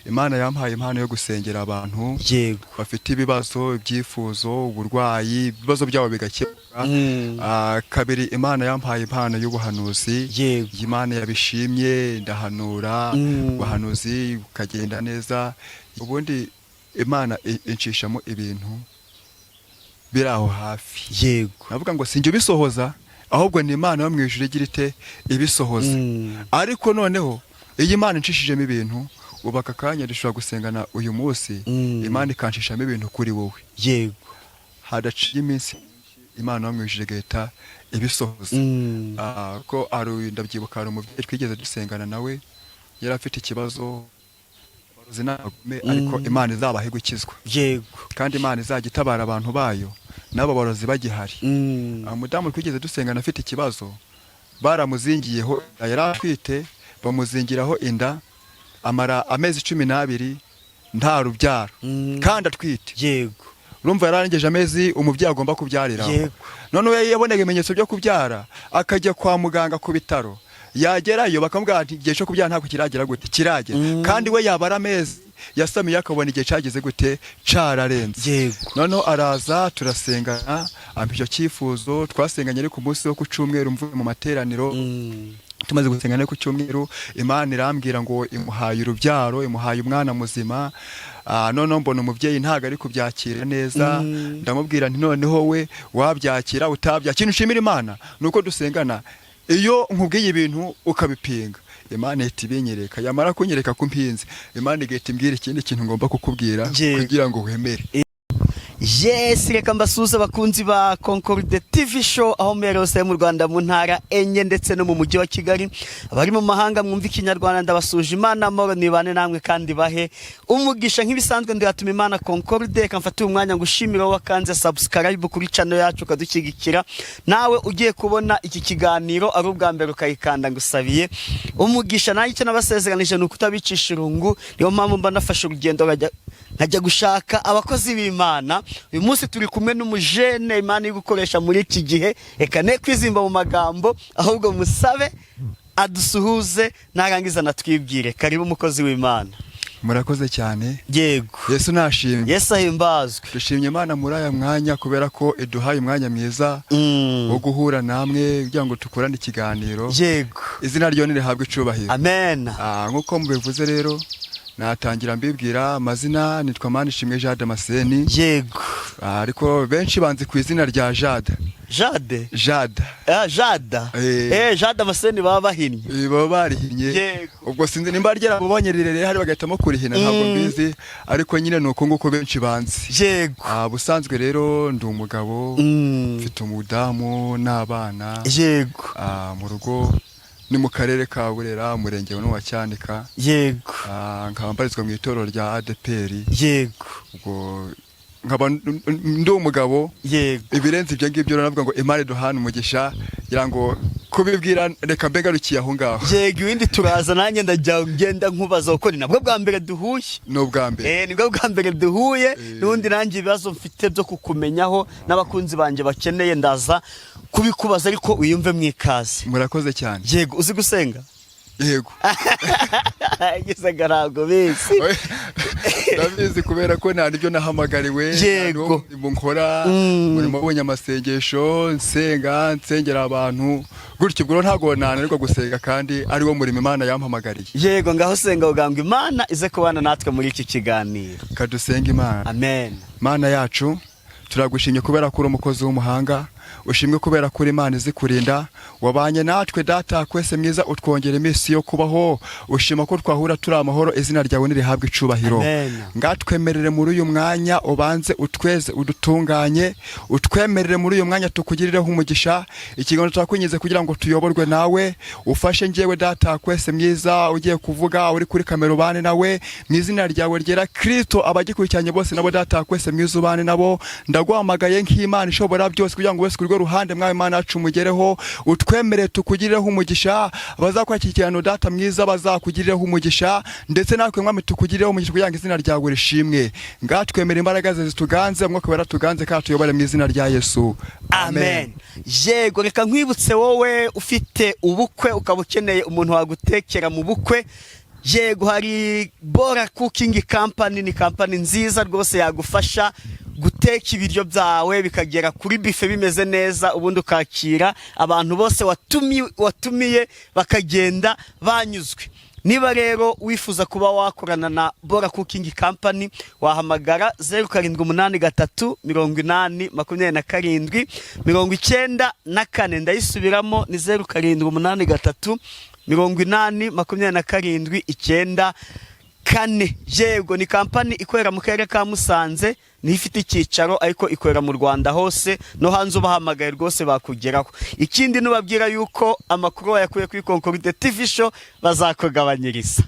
Imana yampaye impano yo gusengera abantu bafite ibibazo, ibyifuzo, uburwayi, ibibazo byabo bigakemuka. Kabiri, Imana yampaye impano y'ubuhanuzi. Imana yabishimye ndahanura, ubuhanuzi bukagenda neza. Ubundi Imana incishamo ibintu biri aho hafi. Navuga ngo sinjye ubisohoza, ahubwo ni Imana yo mu ijuru igira ite? Ibisohoza. Ariko noneho iyo Imana incishijemo ibintu, ubu aka kanya dushobora gusengana uyu munsi, Imana ikanshishamo ibintu kuri wowe, hadaciye iminsi myinshi, Imana yo mu ijuru igahita ibisohoza. Ko hari, ndabyibuka, hari umubyeyi twigeze dusengana nawe, yari afite ikibazo, abarozi n'abagome, ariko Imana izabahe gukizwa, kandi Imana izajya itabara abantu bayo n'abo barozi bagihari. Umudamu twigeze dusengana afite ikibazo, baramuzingiyeho, yari atwite, bamuzingiraho inda, amara amezi 12 nta rubyaro, kandi atwite. Urumva yararengeje amezi umubyeyi agomba kubyariraho. Noneho yabonaga ibimenyetso byo kubyara, akajya kwa muganga ku bitaro, yagerayo bakamubwira ati igihe cyo kubyara ntabwo kiragera gute, kiragera. Kandi we yabara amezi yasamiye akabona igihe cyageze gute, cararenze. Noneho araza turasengana, ampa icyo cyifuzo. Twasenganye ari ku munsi wo ku cyumweru, mvuye mu materaniro. Tumaze gusengana ku cyumweru, Imana irambwira ngo imuhaye urubyaro, imuhaye umwana muzima. Noneho mbona umubyeyi ntabwo ari kubyakira neza. Ndamubwira nti noneho we wabyakira utabyakira, ikintu ushimira Imana ni uko dusengana, iyo nkubwiye ibintu ukabipinga, Imana ihita ibinyereka. Yamara kunyereka ko mpinze, Imana igahita imbwira ikindi kintu ngomba kukubwira kugira ngo wemere. Yes, reka mbasuhuze abakunzi ba Concorde TV Show aho muri hose mu Rwanda, mu ntara enye ndetse no mu mujyi wa Kigali. Abari mu mahanga mwumva Ikinyarwanda, ndabasuhuje. Imana amahoro nibane namwe kandi bahe umugisha. Nk'ibisanzwe ndihatuma Imana Concorde. Reka mfate uyu mwanya ngushimira wowe wakanze subscribe kuri channel yacu ukadushyigikira. Nawe ugiye kubona iki kiganiro ari ubwa mbere ukayikanda, ngusabiye umugisha. Nawe icyo nabasezeranije ni ukutabicisha irungu, niyo mpamvu mba nafashe urugendo nkajya gushaka abakozi b'Imana. Uyu munsi turi kumwe n'umujene Imana iri gukoresha muri iki gihe. Reka ne kwizimba mu magambo, ahubwo musabe adusuhuze, narangiza natwibwire. Karibu umukozi w'Imana. Murakoze cyane. Yesu nashimwe. Yesu ahimbazwe. Dushimye Imana muri aya mwanya kubera ko iduhaye umwanya mwiza wo guhura namwe kugira ngo dukorane ikiganiro. Izina ryo nirihabwe icubahiro. Amen. Nk'uko mubivuze rero, natangira mbibwira amazina. Nitwa Manishimwe Jean Damascene. Ariko benshi banzi ku izina rya Jade. Jade? Jade. Ah, Jada. Eh. Jade Damascene baba bahinnye. Baba barihinnye. Ubwo sinzi nimba ryarabonye rirerire hari bagahitamo kurihina, ntabwo mbizi, ariko nyine ni uko nguko benshi banzi. Ubusanzwe rero ndi umugabo, mfite umudamu n'abana. Mu rugo ni mu karere ka Burera, umurenge wa Cyanika. Nkaba mbarizwa mu itorero rya ADEPR. Ubwo nkaba ndi umugabo. Ibirenze ibyo ngibyo navuga ngo Imana iduhane umugisha. Ngira ngo kubibwira reka mbe ngarukiye aho ngaho. Yego, ibindi turaza, nanjye ndajya ngenda nkubaza kuko ni nabwo bwa mbere duhuye. Ni ubwa mbere. Nibwo bwa mbere duhuye. N'ubundi nanjye ibibazo mfite byo kukumenyaho n'abakunzi banjye bakeneye, ndaza kubikubaza, ariko wiyumve mu ikaze. Murakoze cyane. Yego, uzi gusenga? Yego. Gisaga ntabwo bizi. Ndabizi kubera ko nta nibyo nahamagariwe, nta n'uwo murimo nkora, umurimo w'abanyamasengesho, nsenga, nsengera abantu gutyo. Ubwo rero ntabwo nananirwa gusenga kandi ari wo murimo Imana yampamagariye. Yego, ngaho senga kugira ngo Imana ize kubana natwe muri iki kiganiro. Kadusenga Imana. Amen. Mana yacu, turagushimye kubera ko uri umukozi w'umuhanga. Ushimwe kubera ko uri Imana izi kurinda, wabanye natwe Data kwese mwiza, utwongera iminsi yo kubaho, ushima ko twahura turi amahoro. Izina ryawe nirihabwe icubahiro. Amen. Ngatwemerere muri uyu mwanya ubanze utweze, udutunganye, utwemerere muri uyu mwanya tukugirireho umugisha. Ikiganiro turakwinginze kugira ngo tuyoborwe nawe, ufashe njyewe Data kwese mwiza ugiye kuvuga, uri kuri kamera ubane nawe mu izina ryawe ryera Kristo. Abagikurikiranye bose nabo, Data kwese mwiza, ubane nabo. Ndaguhamagaye nk'Imana ishobora byose kugira ngo wese kuri rwo ruhande, Mwami Imana yacu, umugereho, utwemerere tukugirireho umugisha. Abazakora iki kiganiro, Data mwiza, bazakugirireho umugisha, ndetse natwe, Mwami, tukugirireho umugisha kugira ngo izina ryawe rishimwe. Ngatwemere imbaraga ze zituganze, Umwuka Wera tuganze kandi tuyobore mu izina rya Yesu. Amen. Yego, reka nkwibutse wowe ufite ubukwe ukaba ukeneye umuntu wagutekera mu bukwe. Yego, hari Bora Cooking Company, ni kampani nziza rwose yagufasha guteka ibiryo byawe bikagera kuri buffet bimeze neza, ubundi ukakira abantu bose watumiye bakagenda banyuzwe. Niba rero wifuza kuba wakorana na Bora Cooking Company, wahamagara 0783 80 27 94. Ndayisubiramo, ni 0783 80 27 94. Yego, ni kampani ikorera mu karere ka Musanze, niho ifite icyicaro, ariko ikorera mu Rwanda hose no hanze. Ubahamagaye rwose bakugeraho. Ikindi, nubabwira yuko amakuru wayakuye kuri Concorde TV Show, bazakugabanyiriza.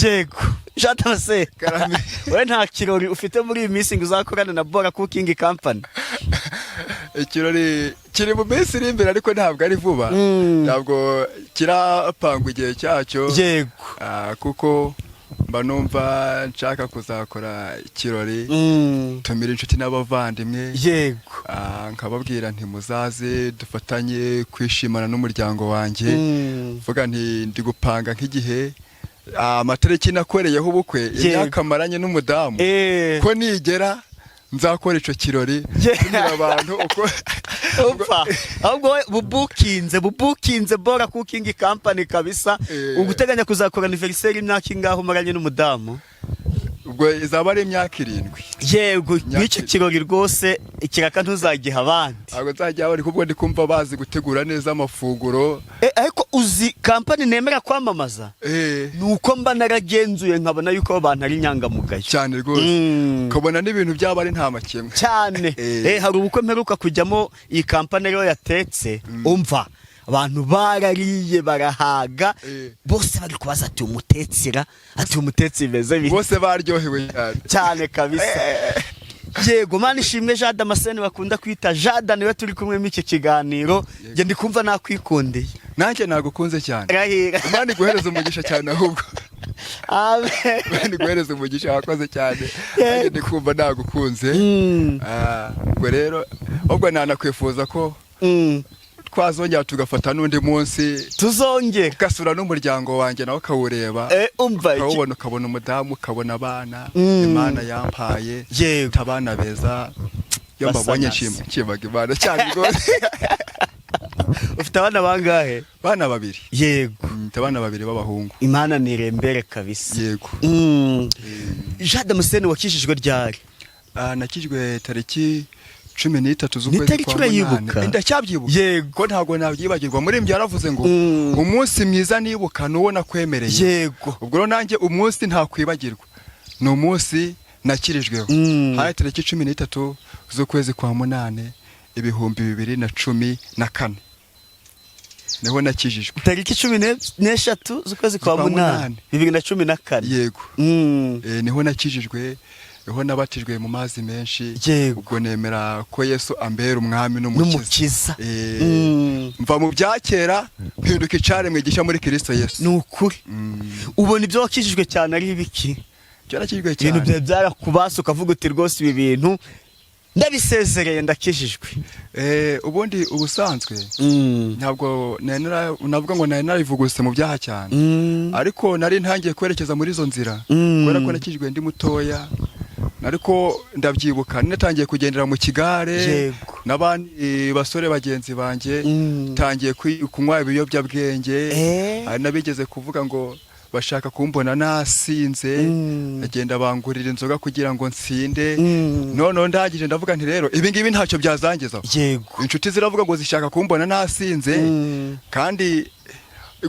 Yego, Jean Damascene. Karame. Wowe nta kirori ufite muri iyi minsi ngo uzakorane na Bora Cooking Company? Ikirori kiri mu minsi iri imbere, ariko ntabwo ari vuba, ntabwo kirapangwa igihe cyacyo. Kuko mba numva nshaka kuzakora ikirori, tumira inshuti n'abavandimwe, nkababwira nti muzaze dufatanye kwishimana n'umuryango wanjye. Vuga nti ndi gupanga nk'igihe, amatariki nakoreyeho ubukwe, imyaka maranye n'umudamu, ko nigera nzakora ico kirori, tumira abantu uko. Upfa ahubwo we bubukinze Bora Cooking Company kabisa. Uguteganya kuzakora anniversaire imyaka ingaho umaranye n'umudamu? Ubwo izaba ari imyaka 7. Yego, Imyaka nk'icyo kirori rwose ikiraka ntuzagiha abandi. Ntabwo nzajya bari, kubwo ndi kumva bazi gutegura neza amafunguro. Ariko uzi kampani nemera kwamamaza? Ni uko mba naragenzuye nkabona yuko abo bantu ari inyangamugayo. Cyane rwose, ukabona n'ibintu byaba ari nta makemwa. Cyane. Hari ubukwe mperuka kujyamo, iyi kampani ariyo yatetse. Umva, abantu barariye barahaga, bose bari kubaza ati umutetsira, ati umutetsi bimeze bite? Bose baryohewe cyane. Cyane kabisa. Yego, Mana ishimwe Jean Damascene bakunda kwita Jada, niwe turi kumwe muri iki kiganiro. Njye ndi kumva nakwikundeye. Nanjye nagukunze cyane. Rahira. Imana iguhereza umugisha cyane ahubwo. Amen. Imana iguhereza umugisha, wakoze cyane. Nanjye ndi kumva nagukunze. Ubwo rero ahubwo nanakwifuza ko twazongera tugafata n'undi munsi, Tuzongera. ugasura n'umuryango wanjye nawe ukawureba, Umva ukawubona, ukabona umudamu, ukabona abana Imana yampaye. Abana beza, iyo Basa mbabonye nasa. nshimaga Imana cyane rwose. Ufite abana bangahe? Abana babiri. Mfite abana babiri b'abahungu. Imana nirembere kabisa. Yego. Jean Damascene, wakijijwe ryari? Nakijwe tariki 13 z'ukwezi Ni tariki kwa munani. urayibuka? Ndacyabyibuka. Ko ntabwo nabyibagirwa. Muri ibyo yaravuze ngo umunsi mwiza nibuka ni uwo nakwemereye. Ubwo rero nanjye umunsi ntakwibagirwa ni umunsi nakirijweho. Hari tariki 13 z'ukwezi kwa munani, 2014, niho nakijijwe. Tariki 13 z'ukwezi kwa Z'ukwa munani, munani. 2014. Yego. Niho nakijijwe, niho nabatijwe mu mazi menshi. Ubwo nemera ko Yesu ambera umwami n'umukiza. N'umukiza. Mva mu bya kera, mpinduka icaremwe gishya muri Kristo Yesu. Ni ukuri. Ubona ibyo wakijijwe cyane ari ibiki? Byarakijijwe Ibintu cyane. byawe byarakubase ukavuga uti rwose ibi bintu ndabisezereye, ndakijijwe. Ubundi ubusanzwe ntabwo navuga ngo nari narivuguse mu byaha cyane, ariko nari ntangiye kwerekeza muri izo nzira, kubera ko nakijijwe ndi mutoya. Ariko ndabyibuka natangiye kugendera mu kigare n'abandi basore bagenzi banjye, tangiye kunywa ibiyobyabwenge. Hari n'abigeze kuvuga ngo bashaka kumbona nasinze, bagenda bangurira inzoga kugira ngo nsinde. Noneho ndangije ndavuga nti rero ibi ngibi ntacyo byazangezaho. Inshuti ziravuga ngo zishaka kumbona nasinze, kandi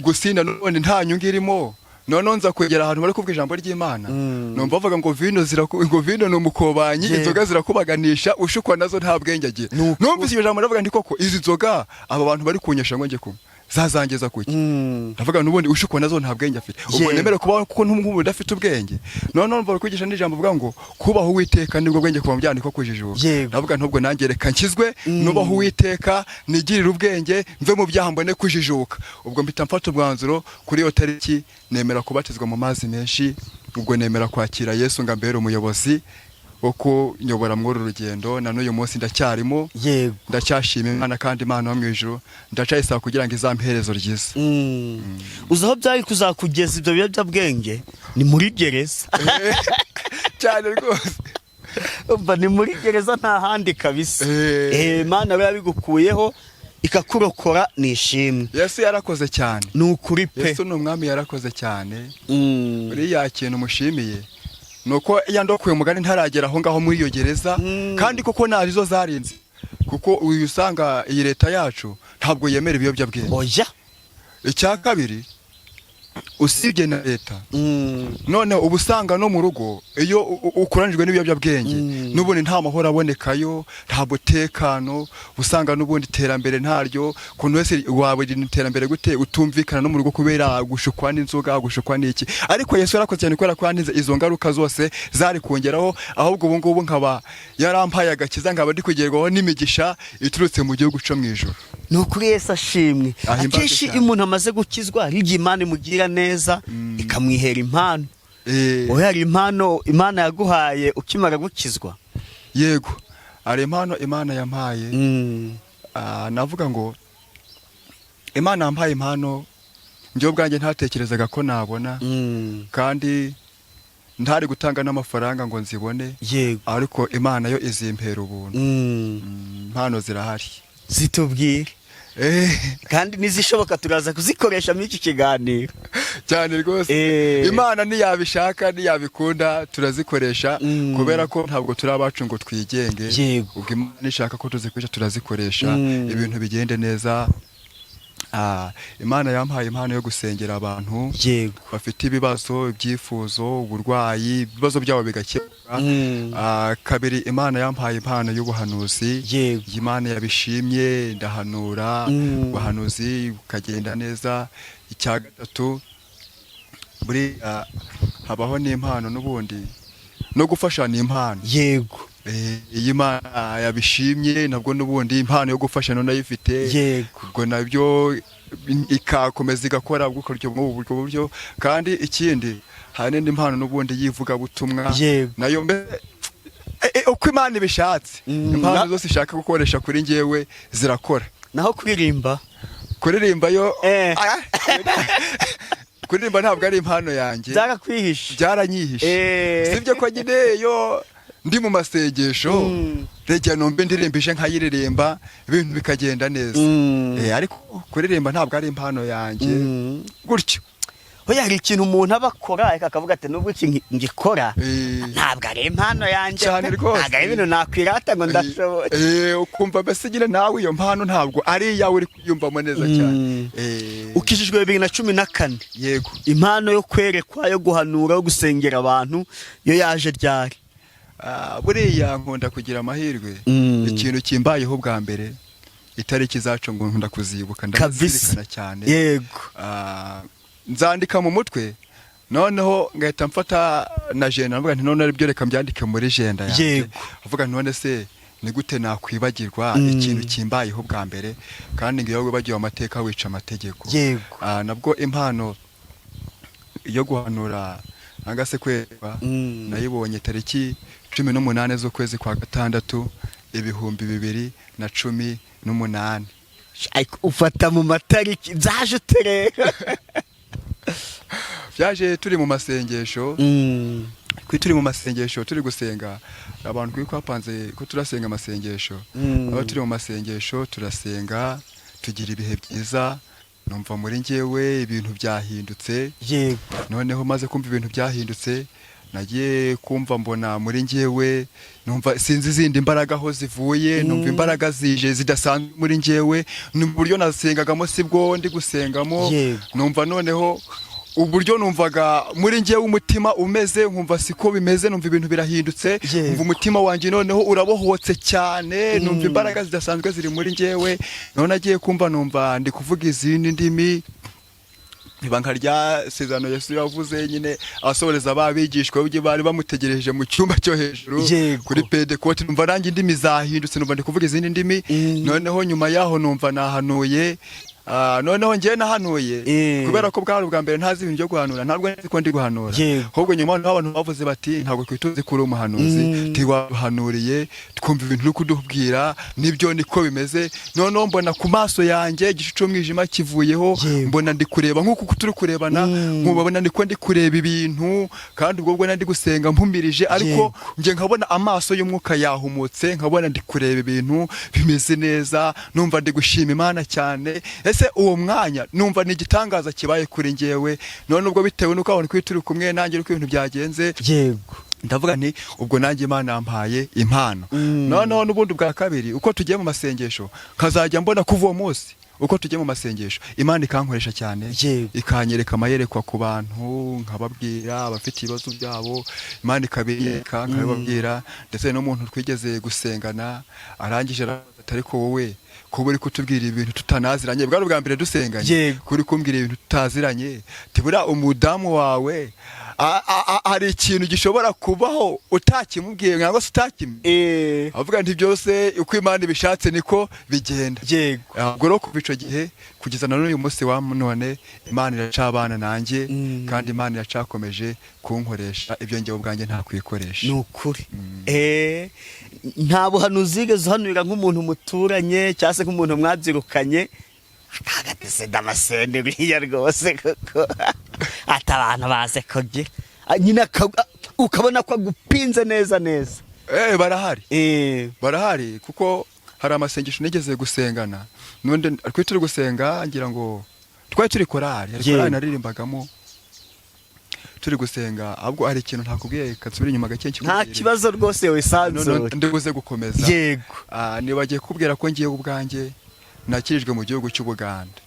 gusinda none nta nyungu irimo. Noneho nza kwegera ahantu bari kuvuga ijambo ry'Imana, numva bavuga ngo vino ngo vino ni umukobanyi, inzoga zirakubaganisha, ushukwa nazo nta bwenge agira. Ni ukuri. Numvise iryo jambo ndavuga nti koko izi nzoga aba bantu bari kunyesha ngo njye kunywa zazangeza kuki? Ndavuga n'ubundi ushukwa nazo nta bwenge afite. Ubwo nemere kubaho kuko nk'ubu udafite ubwenge. Noneho numva bari kwigisha n'ijambo uvuga ngo kubaho Uwiteka nibwo bwenge, kuva mu byaha niko kujijuka. Ndavuga ntubwo nanjye reka nkizwe, nubaho Uwiteka, nigirire ubwenge, mve mu byaha, mbone kujijuka. Ubwo mpita mfata umwanzuro kuri iyo tariki, nemera kubatizwa mu mazi menshi. Ubwo nemera kwakira Yesu ngo ambere umuyobozi. wo kunyobora muri uru rugendo. Na n'uyu munsi ndacyarimo, ndacyashima Imana, kandi Imana yo mu ijuru ndacyayisaba kugira ngo izampe iherezo ryiza. Uzi aho byari kuzakugeza ibyo biyobyabwenge? Ni muri gereza. Cyane rwose. Umva, ni muri gereza, nta handi kabisa. Imana we yabigukuyeho ikakurokora, ni ishimwe. Yesu yarakoze cyane. Ni ukuri pe. Yesu ni umwami, yarakoze cyane. Uriya kintu mushimiye ni uko yandokuye umugani ntaragera aho ngaho muri iyo gereza. Kandi koko nta zo zarinze, kuko uyu usanga iyi leta yacu ntabwo yemera ibiyobyabwenge. Oya. Icya kabiri, usibye na leta, noneho uba usanga no mu rugo iyo ukuranijwe n'ibiyobyabwenge, n'ubundi nta mahoro abonekayo, nta mutekano, usanga n'ubundi iterambere ntaryo. Ukuntu wese wabona iterambere gute utumvikana no mu rugo kubera gushukwa n'inzoga, gushukwa n'iki? Ariko Yesu yarakoze cyane kubera ko yantize izo ngaruka zose zari kongeraho, ahubwo ubu ngubu nkaba yarampaye agakiza, nkaba ndi kugerwaho n'imigisha iturutse mu gihugu cyo mu ijuru. Ni ukuri, Yesu ashimwe. Ahimbazwe Akenshi cyane. iyo umuntu amaze gukizwa, hari igihe Imana imugira neza ikamwihera impano. Wowe hari impano Imana yaguhaye ukimara gukizwa? Yego, hari impano Imana yampaye. Navuga ngo Imana yampaye impano njyewe ubwanjye ntatekerezaga ko nabona, kandi ntari gutanga n'amafaranga ngo nzibone, ariko Imana yo izimpera ubuntu. Impano zirahari. Zitubwire. Kandi nizishoboka turaza kuzikoresha muri iki kiganiro. Cyane rwose. Imana ntiyabishaka, ntiyabikunda, turazikoresha, kubera ko ntabwo turi abacu ngo twigenge. Ubwo Imana ishaka ko tuzikoresha, turazikoresha, ibintu bigende neza. Imana yampaye impano yo gusengera abantu bafite ibibazo, ibyifuzo, uburwayi, ibibazo byabo bigakemuka. Kabiri, Imana yampaye impano y'ubuhanuzi. Imana yabishimye ndahanura, ubuhanuzi bukagenda neza. Icya gatatu, buriya habaho n'impano n'ubundi no gufasha, ni impano. Iyo Imana yabishimye nabwo n'ubundi impano yo gufasha no nayifite. Ubwo nabyo ikakomeza igakora gutyo muri ubwo buryo. Kandi ikindi, hari n'indi mpano n'ubundi y'ivugabutumwa, nayo mbe uko Imana ibishatse, impano zose ishaka gukoresha kuri njyewe zirakora. Naho kuririmba? Kuririmba yo, kuririmba ntabwo ari impano yanjye. Byarakwihishe. Byaranyihishe. Sibyo ko nyine yo ndi mu masengesho, rege numva indirimbo ije nkayiririmba, ibintu bikagenda neza. Ariko kuririmba ntabwo ari impano yanjye gutyo. Oya, hari ikintu umuntu aba akora ariko akavuga ati: "Nubwo iki ngikora, ntabwo ari impano yanjye Cyane pe. rwose. Ntabwo ari ibintu nakwirata ngo ndashoboye." Ukumva mbese nyine nawe iyo mpano ntabwo ari iyawe, uri kuyumvamo neza cyane. Ukijijwe 2014? Yego. Impano yo kwerekwa, yo guhanura, yo gusengera abantu yo yaje ryari? Buriya nkunda kugira amahirwe. Ikintu kimbayeho bwa mbere, itariki zacu ngo nkunda kuzibuka, ndazirikana cyane. Nzandika mu mutwe, noneho ngahita mfata na agenda, mvuga nti: "None aribyo, reka mbyandike muri agenda yanjye." Avuga nti: "None se ni gute nakwibagirwa ikintu kimbayeho bwa mbere?" Kandi ngo iyo wibagiwe amateka wica amategeko. Nabwo impano yo guhanura cyangwa se kwerekwa, nayibonye tariki 18 z'ukwezi kwa gatandatu, 2018. Ariko ufata mu matariki, byaje ute rero? Byaje turi mu masengesho. Kuri turi mu masengesho, turi gusenga, abantu kuri twapanze ko turasenga amasengesho. Aho turi mu masengesho turasenga, tugira ibihe byiza, numva muri njyewe ibintu byahindutse. Noneho maze kumva ibintu byahindutse, nagiye kumva mbona muri njyewe, numva sinzi izindi mbaraga aho zivuye, numva imbaraga zije zidasanzwe muri njyewe. Ni uburyo nasengagamo sibwo ndi gusengamo. Numva noneho uburyo numvaga muri njyewe umutima umeze, nkumva siko bimeze, numva ibintu birahindutse. Numva umutima wanjye noneho urabohotse cyane, numva imbaraga zidasanzwe ziri muri njyewe. None agiye kumva numva ndi kuvuga izindi ndimi, biba nka rya sezerano Yesu yavuze nyine asohoreza ba bigishwa be bari bamutegereje mu cyumba cyo hejuru kuri Pentekote. Numva nanjye indimi zahindutse, numva ndi kuvuga izindi ndimi. Noneho nyuma yaho numva nahanuye. Noneho njyewe nahanuye kubera ko bwari ubwa mbere ntazi ibintu byo guhanura, ntabwo nzi ko ndi guhanura. Ahubwo nyuma noneho abantu bavuze bati: "Ntabwo twituzi ko uri umuhanuzi, tiwahanuriye twumva ibintu uri kudubwira nibyo, niko bimeze." Noneho mbona ku maso yanjye igicu cy'umwijima kivuyeho, mbona ndi kureba nk'uko turi kurebana, nkubona niko ndi kureba ibintu, kandi ubwo bwo ndi gusenga mpumirije, ariko njye nkabona amaso y'umwuka yahumutse, nkabona ndi kureba ibintu bimeze neza, numva ndi gushima Imana cyane. Ese uwo mwanya numva ni igitangaza kibaye kuri njyewe. None ubwo bitewe n'uko abantu kuri turi kumwe nanjye, uko ibintu byagenze, ndavuga nti: "Ubwo nanjye Imana yampaye impano." Noneho n'ubundi bwa kabiri, uko tugiye mu masengesho, nkazajya mbona kuva uwo munsi uko tugiye mu masengesho, Imana ikankoresha cyane, ikanyereka amayerekwa ku bantu, nkababwira abafite ibibazo byabo, Imana ikabiyereka nkabibabwira. Ndetse n'umuntu twigeze gusengana arangije arabaza ati: "Ariko wowe kuba uri kutubwira ibintu tutanaziranye, bwari ubwa mbere dusenganye, kuri kumbwira ibintu tutaziranye, tibura umudamu wawe hari ikintu gishobora kubaho utakimubwiye cyangwa se utakimwe?" Avuga nti: "Byose uko Imana ibishatse niko bigenda." Ubwo rero kuva icyo gihe kugeza na n'uyu munsi wa none, Imana iracabana nanjye, kandi Imana iracakomeje kunkoresha ibyo njyewe ubwanjye ntakwikoresha. Ni ukuri. Nta buhanuzi wigeze uhanurira nk'umuntu muturanye cyangwa se nk'umuntu mwabyirukanye, akagatese damascene buriya rwose kuko ati abantu baze kugira? Nyine ukabona ko agupinze neza neza. Barahari. Barahari, kuko hari amasengesho nigeze gusengana n'undi twari turi gusenga, ngira ngo twari turi korari, hari korari naririmbagamo, turi gusenga. Ahubwo hari ikintu ntakubwiye, katsubira inyuma gake Nta nkikubwire. kibazo rwose, wisanzure. Ndibuze gukomeza. Nibagiye kubwira ko ngiye ubwanjye nakirijwe mu gihugu cy'Ubuganda.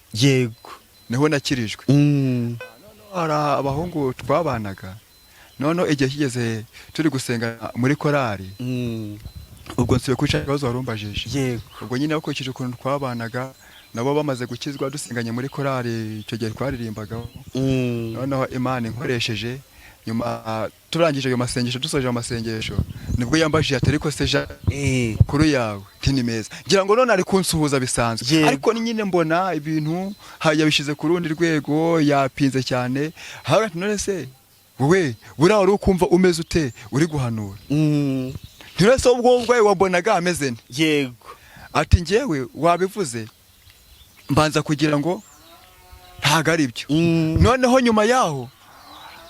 Niho nakirijwe. Hari abahungu twabanaga, noneho igihe kigeze turi gusenga muri korari, ubwo nsubiye kuri cya kibazo warumbajije. Ubwo nyine bakurikije ukuntu twabanaga nabo bamaze gukizwa, dusenganye muri korari icyo gihe twaririmbagaho, noneho Imana inkoresheje, nyuma turangije ayo masengesho, dusoje ayo masengesho, nibwo yambajije ati: "Ariko se ja kuru yawe?" Nti: "Ni meza." Ngira ngo none ari kunsuhuza bisanzwe, ariko nyine mbona ibintu yabishyize ku rundi rwego, yapinze cyane. Hagati: "None se wowe buriya wari ukumva umeze ute uri guhanura?" "None se ubwo ubwawe wabonaga ameze nte?" Ati: "Njyewe wabivuze mbanza kugira ngo ntabwo ari byo, noneho nyuma yaho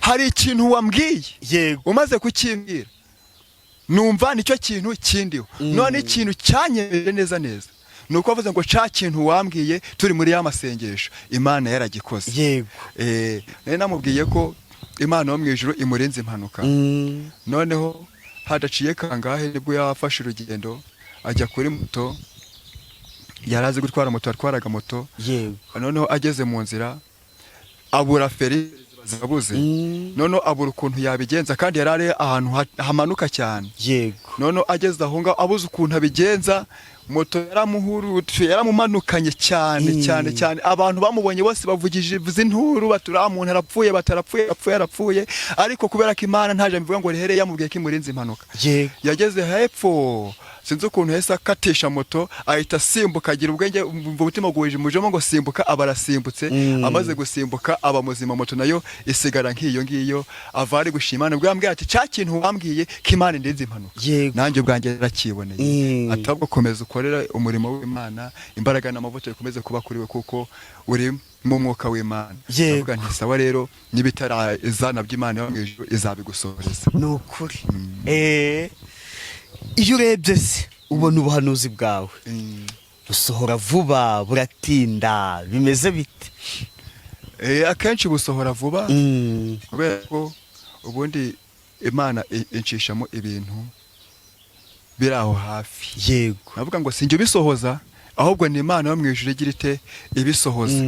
hari ikintu wambwiye, umaze kukimbwira numva nicyo kintu kindiho. None ikintu cyanyemeje neza neza ni uko wavuze ngo ca kintu wambwiye turi muri ya masengesho, Imana yaragikoze." Nari namubwiye ko Imana yo mu ijuru imurinze impanuka. Noneho hadaciye kangahe nibwo yafashe urugendo ajya kuri moto, yari azi gutwara moto, yatwaraga moto. Noneho ageze mu nzira abura feri, zirabuze. Noneho abura ukuntu yabigenza, kandi yari ari ahantu hamanuka cyane. Noneho ageze aho ngaho abuze ukuntu abigenza, moto yaramuhurutse, yaramumanukanye cyane, cyane cyane. Abantu bamubonye bose bavugije inturu bati: "Uriya muntu arapfuye," batarapfuye, arapfuye, arapfuye. Ariko kubera ko Imana nta jambo ivuga ngo rihere, yamubwiye ko imurinze impanuka, yageze hepfo, sinzi ukuntu yahise akatisha moto, ahita asimbuka, agira ubwenge, umva umutima guhije umujemo ngo simbuka, aba arasimbutse. Amaze gusimbuka aba muzima, moto nayo isigara nk'iyo ngiyo. Ava ari gushima Imana, ubwo yambwiye ati: "Cya kintu wambwiye ko Imana indinze impanuka, nanjye ubwanjye narakiboneye." Ati: "Ahubwo komeza ukorere umurimo w'Imana, imbaraga n'amavuta bikomeze kuba kuri we, kuko uri mu mwuka w'Imana." Ndavuga nti: "Sawa rero, n'ibitaraza nabyo Imana yo mu ijuru izabigusohoreza." Ni ukuri. Iyo urebye se ubona ubuhanuzi bwawe busohora vuba, buratinda, bimeze bite? Akenshi busohora vuba, kubera ko ubundi Imana incishamo ibintu biri aho hafi. Navuga ngo sinjye ubisohoza, ahubwo ni Imana yo mu ijuru igira ite? Ibisohoza.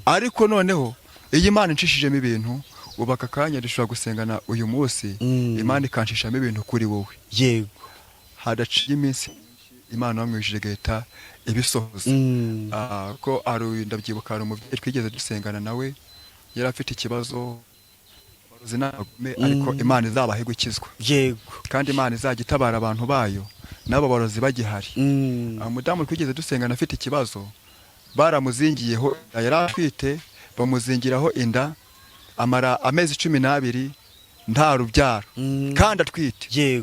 Ariko noneho iyo Imana incishijemo ibintu, ubu aka kanya dushobora gusengana uyu munsi, Imana ikanshishamo ibintu kuri wowe, hadaciye iminsi Imana yo mu ijuru igahita ibisohoza. Ko hari, ndabyibuka, hari umubyeyi twigeze dusengana nawe, yari afite ikibazo, abarozi n'abagome, ariko Imana izabahe gukizwa, kandi Imana izajya itabara abantu bayo n'abo barozi bagihari. Umudamu twigeze dusengana afite ikibazo. Baramuzingiyeho, yari atwite, bamuzingiraho inda, amara amezi 12 nta rubyaro kandi atwite.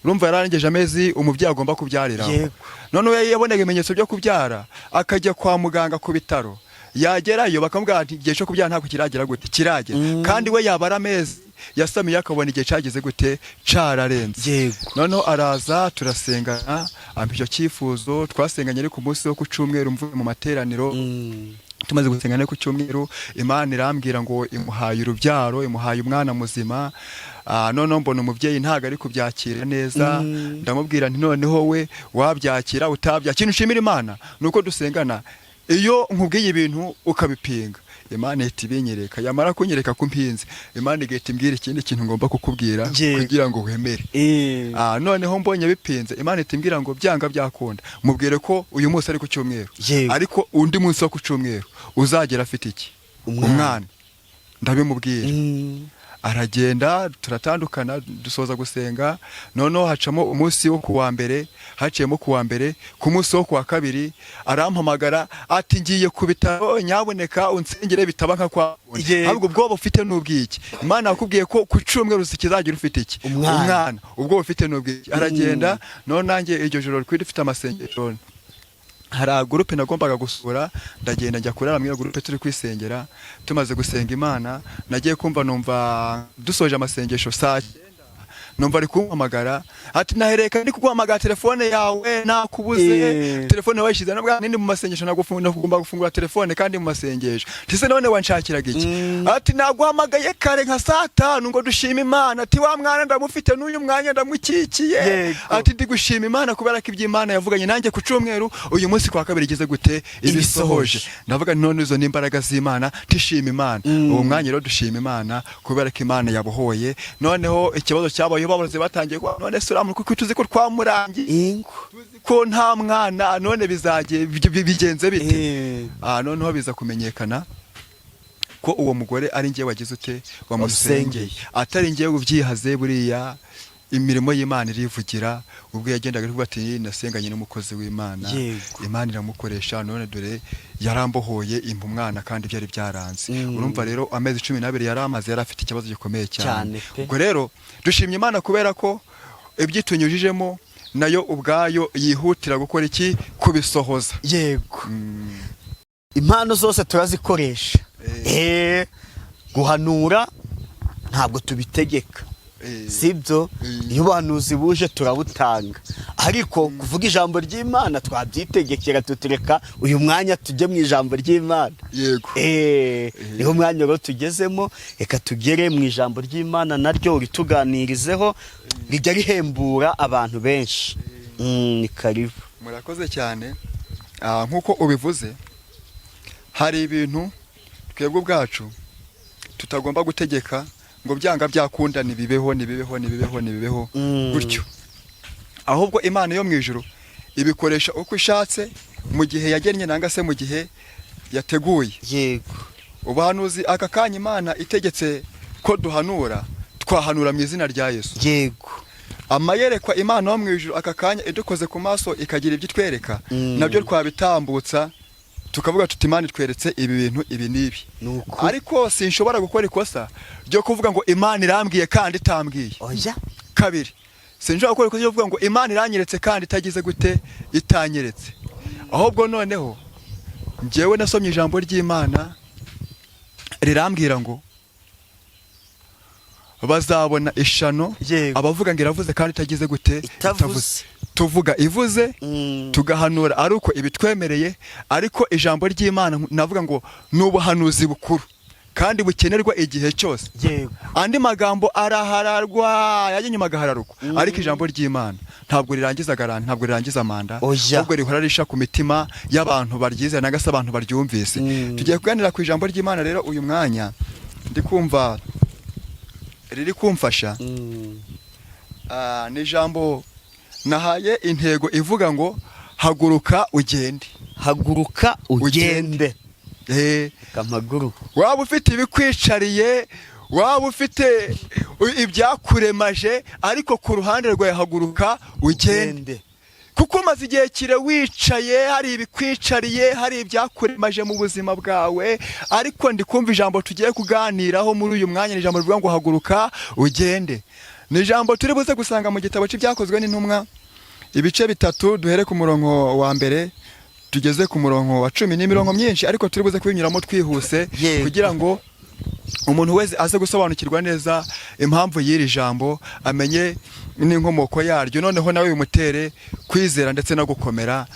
Urumva yararengeje amezi umubyeyi agomba kubyariraho. Noneho yabonaga ibimenyetso byo kubyara, akajya kwa muganga ku bitaro, yagerayo bakamubwira ati igihe cyo kubyara ntabwo kiragera gute, kiragera. Kandi we yabara amezi yasamiye akabona igihe cyageze gute, cararenze. Noneho araza turasengana, ampa icyo cyifuzo. Twasenganye ari ku munsi wo ku cyumweru, mvuye mu materaniro. Tumaze gusengana ku cyumweru, Imana irambwira ngo imuhaye urubyaro, imuhaye umwana muzima. Noneho mbona umubyeyi ntabwo ari kubyakira neza. Ndamubwira nti noneho we wabyakira utabyakira, ikintu ushimira Imana ni uko dusengana, iyo nkubwiye ibintu ukabipinga, Imana ihita ibinyereka. Yamara kunyereka ko mpinze, Imana igahita imbwira ikindi kintu ngomba kukubwira kugira ngo wemere. Noneho mbonye bipinze, Imana ihita imbwira ngo byanga byakunda mubwire ko uyu munsi ari ku cyumweru, ariko undi munsi wo ku cyumweru uzagera afite iki? Umwana. Umwana. Ndabimubwira, aragenda, turatandukana, dusoza gusenga. Noneho hacamo umunsi wo kuwa mbere, haciyemo kuwa mbere, ku munsi wo kuwa kabiri arampamagara ati ngiye ku bitaro, nyabuneka unsengere bitaba nka kwa kundi. Ahubwo ubwoba ufite n'ubwiki? Imana yakubwiye ko ku cyumweru kizagira ufite iki? Umwana. Umwana. Ubwoba ufite n'ubwiki? Aragenda. Noneho nanjye iryo joro twari dufite amasengesho, hari groupe nagombaga gusura, ndagenda njya kurara muri iyo groupe turi kwisengera. Tumaze gusenga Imana, nagiye kumva numva dusoje amasengesho saa 9, numva ari kumpamagara ati nahereka ndi kuguhamagara, telefone yawe nakubuze. Telefone wayishyize nabwo nindi mu masengesho, nagomba gufungura telefone kandi mu masengesho. Tise none wanshakiraga iki? Ati naguhamagaye kare nka saa 5 ngo dushime Imana. Ati wa mwana ndamufite n'uyu mwanya ndamukikiye. Ati ndi gushima Imana kubera ko iby'Imana yavuganye nanjye ku cyumweru, uyu munsi kwa kabiri igeze gute? Ibisohoje. Ndavuga nti none izo ni imbaraga z'Imana, tishima Imana. Uwo mwanya rero dushima Imana kubera ko Imana yabohoye. Noneho ikibazo cyabaye, babarozi batangiye kuba none se uriya muntu kuko tuzi ko twamurangiye, Ingo. tuzi ko nta mwana, none bizagiye bigenze bite? Noneho biza kumenyekana ko uwo mugore ari njye wagize ute? Wamusengeye, atari njyewe ubyihaze. Buriya imirimo y'Imana irivugira. Ubwo yagendaga ari kuvuga ati nasenganye n'umukozi w'Imana, Imana iramukoresha, none dore yarambohoye, impa umwana kandi byari byaranze. Urumva rero amezi 12 yari amaze, yari afite ikibazo gikomeye cyane. Cyane pe. Ubwo rero dushimye Imana kubera ko ibyo itunyujijemo nayo ubwayo yihutira gukora iki? Kubisohoza. Impano zose turazikoresha. Guhanura ntabwo tubitegeka, sibyo? Iyo ubuhanuzi buje turabutanga, ariko kuvuga ijambo ry'Imana twabyitegekera, tutureka uyu mwanya tujye mu ijambo ry'Imana. Niho umwanya rero tugezemo, reka tugere mu ijambo ry'Imana naryo urituganirizeho, rijya rihembura abantu benshi. Ni karibu. Murakoze cyane. Nk'uko ubivuze, hari ibintu twebwe ubwacu tutagomba gutegeka ngo byanga byakunda nibibeho, nibibeho, nibibeho, nibibeho gutyo, ahubwo Imana yo mu ijuru ibikoresha uko ishatse mu gihe yagennye nanga se mu gihe yateguye. Ubuhanuzi aka kanya Imana itegetse ko duhanura, twahanura mu izina rya Yesu. Amayerekwa Imana yo mu ijuru aka kanya idukoze ku maso ikagira ibyo itwereka, nabyo twabitambutsa, tukavuga tuti Imana itweretse ibi bintu ibi n'ibi. Ni ukuri. Ariko sinshobora gukora ikosa ryo kuvuga ngo Imana irambwiye kandi itambwiye. Oya. Kabiri, sinshobora gukora ikosa ryo kuvuga ngo Imana iranyeretse kandi itagize gute? Itanyeretse. Ahubwo noneho njyewe nasomye ijambo ry'Imana rirambwira ngo bazabona ishano abavuga ngo iravuze kandi itagize gute? Itavuze. Tuvuga ivuze, tugahanura ari uko ibitwemereye, ariko ijambo ry'Imana navuga ngo ni ubuhanuzi bukuru kandi bukenerwa igihe cyose. Andi magambo arahararwa, yajya nyuma agahararukwa, ariko ijambo ry'Imana ntabwo rirangiza garanti, ntabwo rirangiza manda, Oya. ahubwo rihora risha ku mitima y'abantu baryizera nangwa se abantu baryumvise. Tugiye kuganira ku ijambo ry'Imana rero uyu mwanya, ndi kumva riri kumfasha. Ni ijambo nahaye intego ivuga ngo haguruka ugende. Haguruka ugende. Kamaguruka. Waba ufite ibikwicariye, waba ufite ibyakuremaje, ariko ku ruhande rwawe haguruka ugende. Kuko umaze igihe kire wicaye, hari ibikwicariye, hari ibyakuremaje mu buzima bwawe. Ariko ndi kumva ijambo tugiye kuganiraho muri uyu mwanya ni ijambo rivuga ngo haguruka ugende. Ni ijambo turi buze gusanga mu gitabo cy'Ibyakozwe n'Intumwa, ibice 3, duhere ku murongo wa 1 tugeze ku murongo wa 10. Ni imirongo myinshi, ariko turi buze kubinyuramo twihuse kugira ngo umuntu wese aze gusobanukirwa neza impamvu y'iri jambo, amenye n'inkomoko yaryo, noneho nawe bimutere kwizera ndetse no gukomera.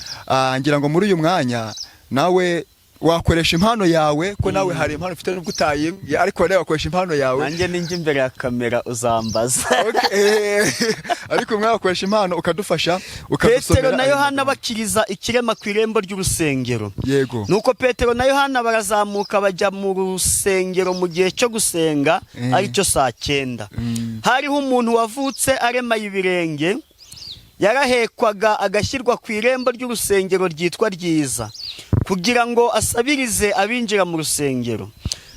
Ngira ngo muri uyu mwanya nawe wakoresha impano yawe, ko nawe hari impano ufite nubwo utayimbwiye, ariko nawe wakoresha impano yawe. Nanjye ninjya imbere ya kamera uzambaza. Okay. Ariko umwe wakoresha impano ukadufasha, ukadusomera Petero na ayo Yohana magambo. bakiriza ikirema ku irembo ry'urusengero. Nuko Petero na Yohana barazamuka bajya mu rusengero mu gihe cyo gusenga, aricyo saa 9. Hariho umuntu wavutse aremaye ibirenge, yarahekwaga agashyirwa ku irembo ry'urusengero ryitwa Ryiza, kugira ngo asabirize abinjira mu rusengero.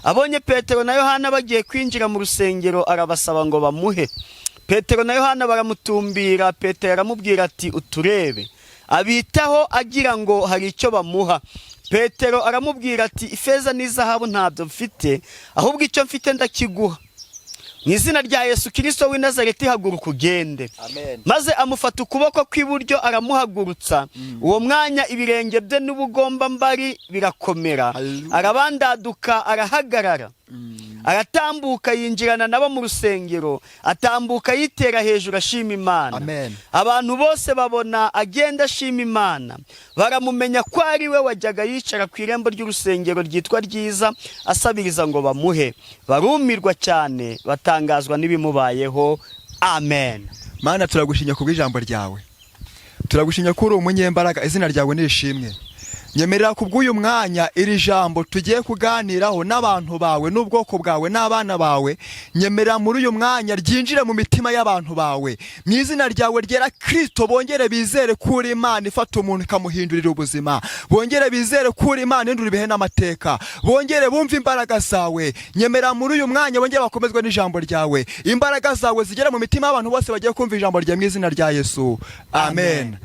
Abonye Petero na Yohana bagiye kwinjira mu rusengero, arabasaba ngo bamuhe. Petero na Yohana baramutumbira. Petero aramubwira ati: "Uturebe." Abitaho agira ngo hari icyo bamuha. Petero aramubwira ati: "Ifeza n'izahabu ntabyo mfite, ahubwo icyo mfite ndakiguha. Mu izina rya Yesu Kirisito w'i Nazareti, haguruka ugende." Amen. Maze amufata ukuboko kw'iburyo aramuhagurutsa. Uwo mwanya ibirenge bye n'ubugombambari birakomera. Hallelujah. Arabandaduka, arahagarara, aratambuka, yinjirana nabo mu rusengero, atambuka yitera hejuru ashima Imana. Amen. Abantu bose babona agenda ashima Imana, baramumenya ko ari we wajyaga yicara ku irembo ry'urusengero ryitwa Ryiza asabiriza ngo bamuhe. Barumirwa cyane, batangazwa n'ibimubayeho. Amen. Mana, turagushimye kubw'ijambo ryawe, turagushimye ko uri umunyembaraga, izina ryawe nirishimwe. Nyemerera kubw'uyu mwanya iri jambo tugiye kuganiraho n'abantu bawe n'ubwoko bwawe n'abana bawe, nyemerera muri uyu mwanya ryinjire mu mitima y'abantu bawe mu izina ryawe ryera Kristo. Bongere bizere ko uri Imana ifata umuntu ikamuhindurira ubuzima, bongere bizere ko uri Imana ihindura ibihe n'amateka, bongere bumve imbaraga zawe. Nyemerera muri uyu mwanya bongere bakomezwe n'ijambo ryawe, imbaraga zawe zigere mu mitima y'abantu bose bagiye kumva ijambo ryawe mu izina rya Yesu, amen.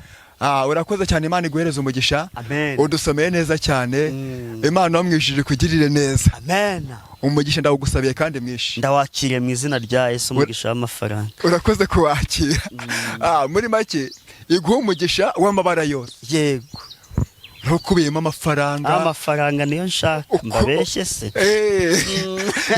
Urakoze cyane, Imana iguhereze umugisha. Amen. Udusomeye neza cyane. Imana wo mu ijuru ikugirire neza. Amen. Umugisha ndawugusabiye kandi mwinshi. Ndawakiriye mu izina rya Yesu, umugisha w'amafaranga. Urakoze kuwakira. Muri make iguha umugisha w'amabara yose, ntukubiyemo amafaranga. Amafaranga niyo nshaka, mbabeshye se?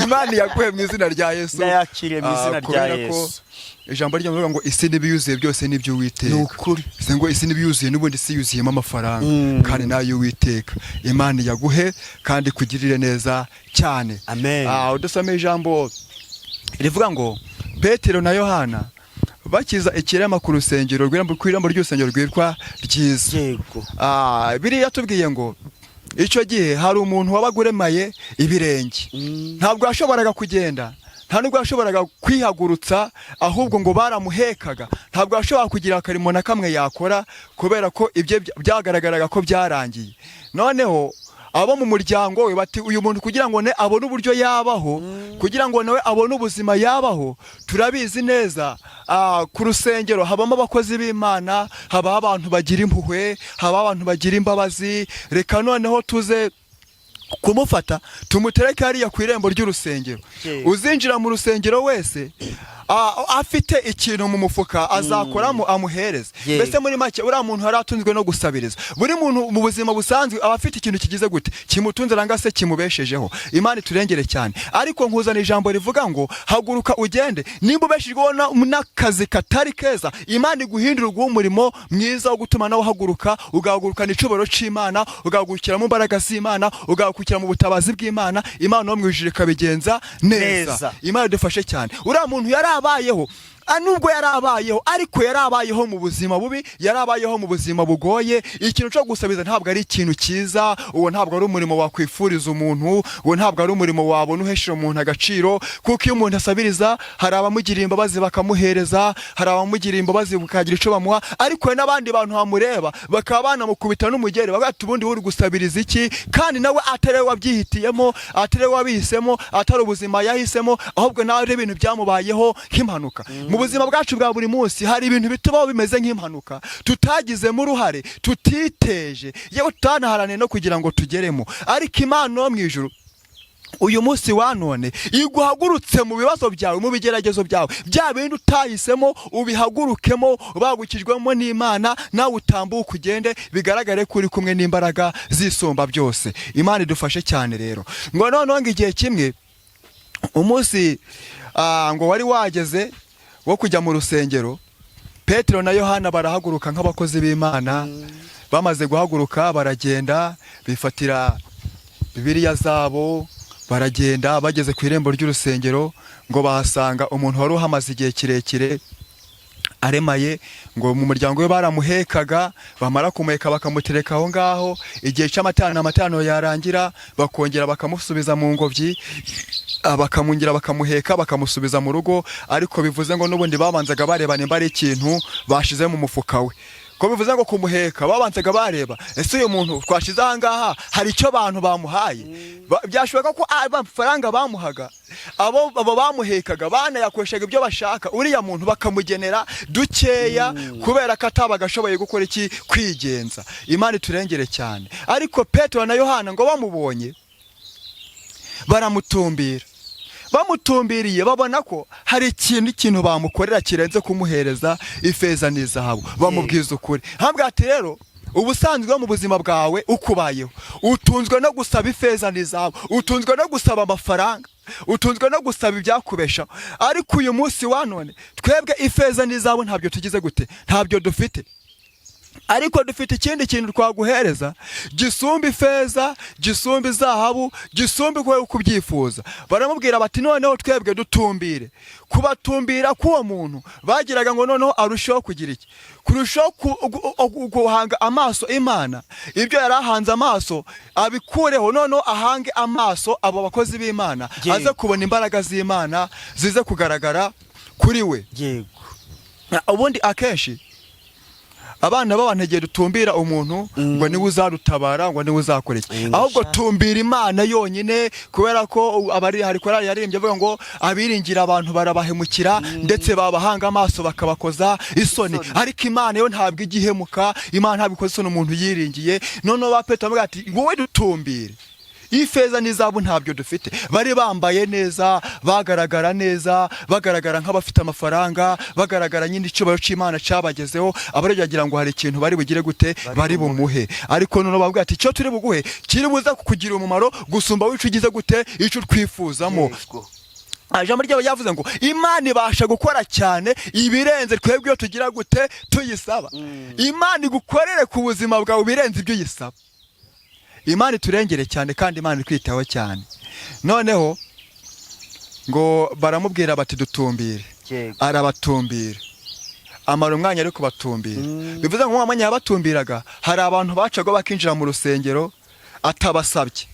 Imana yaguhe mu izina rya Yesu. Ndayakiriye mu izina rya Kubera ko Yesu. ijambo ry'Imana ngo isi n'ibiyuzuye byose n'ibyo Uwiteka. Ni ukuri. Si ngo isi n'ibiyuzuye, n'ubundi isi yuzuyemo amafaranga kandi nayo Uwiteka. Imana yaguhe kandi ikugirire neza cyane. Amen. Udusome ijambo rivuga ngo Petero na Yohana bakiza ikirema ku rusengero ku irembo ry'urusengero rwitwa Ryiza. Biriya tubwiye ngo icyo gihe hari umuntu wabaga uremaye ibirenge. Ntabwo yashoboraga kugenda, nta nubwo yashoboraga kwihagurutsa, ahubwo ngo baramuhekaga. Ntabwo yashoboraga kugira akarimo na kamwe yakora, kubera ko ibyo byagaragaraga ko byarangiye. Noneho abo mu muryango we bati: "Uyu muntu kugira ngo ne abone uburyo yabaho, kugira ngo nawe abone ubuzima yabaho, turabizi neza, ku rusengero habamo abakozi b'Imana, habaho abantu bagira impuhwe, habaho abantu bagira imbabazi. Reka noneho tuze kumufata tumutereke hariya ku irembo ry'urusengero. Uzinjira mu rusengero wese afite ikintu mu mufuka azakoramo amuhereze." Mbese muri make uriya muntu yari atunzwe no gusabiriza. Buri muntu mu buzima busanzwe aba afite ikintu kigize gute kimutunze nanga se kimubeshejeho. Imana iturengere cyane. Ariko nkuzana ijambo rivuga ngo haguruka ugende. Nimba ubeshejweho n'akazi katari keza, Imana iguhindura, uguha umurimo mwiza wo gutuma nawe uhaguruka, ugahagurukana icubaro c'Imana, ugahagurukira mu mbaraga z'Imana, ugahagurukira mu butabazi bw'Imana. Imana wo mu ijuru ikabigenza neza. Neza. Imana idufashe cyane. Uriya muntu yari abayeho, nubwo yari abayeho, ariko yari abayeho mu buzima bubi, yari abayeho mu buzima bugoye. Ikintu cyo gusabiza ntabwo ari ikintu cyiza, uwo ntabwo ari umurimo wakwifuriza umuntu, uwo ntabwo ari umurimo wabona uhesha umuntu agaciro, kuko iyo umuntu asabiriza hari abamugirira imbabazi bakamuhereza, hari abamugirira imbabazi bakagira icyo bamuha, ariko hari n'abandi bantu bamureba bakaba banamukubita n'umugeri, bakavuga ati: "Ubundi uri gusabiriza iki?" Kandi nawe atari we wabyihitiyemo, atari we wabihisemo, atari ubuzima yahisemo, ahubwo nawe ari ibintu byamubayeho nk'impanuka mu Mu buzima bwacu bwa buri munsi hari ibintu bitubaho bimeze nk'impanuka tutagizemo uruhare, tutiteje, yewe tutanaharaniye no kugira ngo tugeremo. Ariko Imana yo mu ijuru uyu munsi wa none iguhagurutse mu bibazo byawe, mu bigeragezo byawe, bya bindi utahisemo, ubihagurukemo bagukijwemo n'Imana, nawe utambuke ugende, bigaragare ko uri kumwe n'imbaraga zisumba byose. Imana idufashe cyane. Rero ngo noneho ngo igihe kimwe umunsi ngo wari wageze wo kujya mu rusengero, Petero na Yohana barahaguruka nk'abakozi b'Imana. Bamaze guhaguruka baragenda, bifatira Bibiliya zabo, baragenda. Bageze ku irembo ry'urusengero ngo bahasanga umuntu wari uhamaze igihe kirekire aremaye. Ngo mu muryango we baramuhekaga, bamara kumuheka bakamutereka aho ngaho, igihe cy'amateraniro, amateraniro yarangira bakongera bakamusubiza mu ngobyi, bakamwongera bakamuheka bakamusubiza mu rugo. Ariko bivuze ngo n'ubundi babanzaga bareba nimba ari ikintu bashize mu mufuka we, ko bivuze ngo kumuheka babanzaga bareba: ese uyu muntu twashize aha ngaha hari icyo abantu bamuhaye? Byashoboka ko amafaranga bamuhaga, abo bamuhekaga banayakoreshaga ibyo bashaka, uriya muntu bakamugenera dukeya kubera ko atabaga ashoboye gukora iki? Kwigenza. Imana iturengere cyane. Ariko Petero na Yohana ngo bamubonye baramutumbira. Bamutumbiriye babona ko hari ikintu bamukorera kirenze kumuhereza ifeza n'izahabu. Bamubwiza ukuri, hambwa ati: rero ubusanzwe mu buzima bwawe ukubayeho utunzwe no gusaba ifeza n'izahabu, utunzwe no gusaba amafaranga, utunzwe no gusaba ibyakubeshaho. Ariko uyu munsi wa none twebwe ifeza n'izahabu ntabyo tugize gute? Ntabyo dufite. Ariko dufite ikindi kintu twaguhereza gisumba ifeza, gisumba izahabu, gisumba uko kubyifuza. Baramubwira bati: noneho twebwe dutumbire. Kubatumbira k'uwo muntu bagiraga ngo noneho arusheho kugira iki? Kurushaho guhanga amaso Imana. Ibyo yari ahanze amaso abikureho, noneho ahange amaso abo bakozi b'Imana, aze kubona imbaraga z'Imana zize kugaragara kuri we. Ubundi akenshi abana b'abantu igihe dutumbira umuntu ngo niwe uzadutabara, ngo niwe uzakora iki, ahubwo tumbira Imana yonyine, kubera ko abari hari korali yaririmbye avuga ngo abiringira abantu barabahemukira, ndetse babahanga amaso bakabakoza isoni. Isoni. Ariko Imana yo ntabwo ijya ihemuka, Imana ntabwo ikoza isoni umuntu yiringiye. Noneho ba Petero baravuga ati: wowe dutumbire, ifeza n'izahabu ntabyo dufite. Bari bambaye neza, bagaragara neza, bagaragara nk'abafite amafaranga, bagaragara nyine icyubahiro cy'Imana cyabagezeho. Abaryo bagira ngo hari ikintu bari bugire gute? Bari bumuhe. Ariko noneho bavuga ati: icyo turi buguhe kiri buze kukugira umumaro gusumba wico ugize gute? Icyo twifuzamo. Ijambo ryabo ryavuze ngo Imana ibasha gukora cyane ibirenze twebwe iyo tugira gute? Tuyisaba. Imana igukorere ku buzima bwawe ibirenze ibyo uyisaba. Imana iturengere cyane kandi Imana ikwitaho cyane. Noneho ngo baramubwira bati: dutumbire. Arabatumbira, amara umwanya ari kubatumbira. Bivuze ngo mwanya yabatumbiraga hari abantu bacaga bakinjira mu rusengero atabasabye,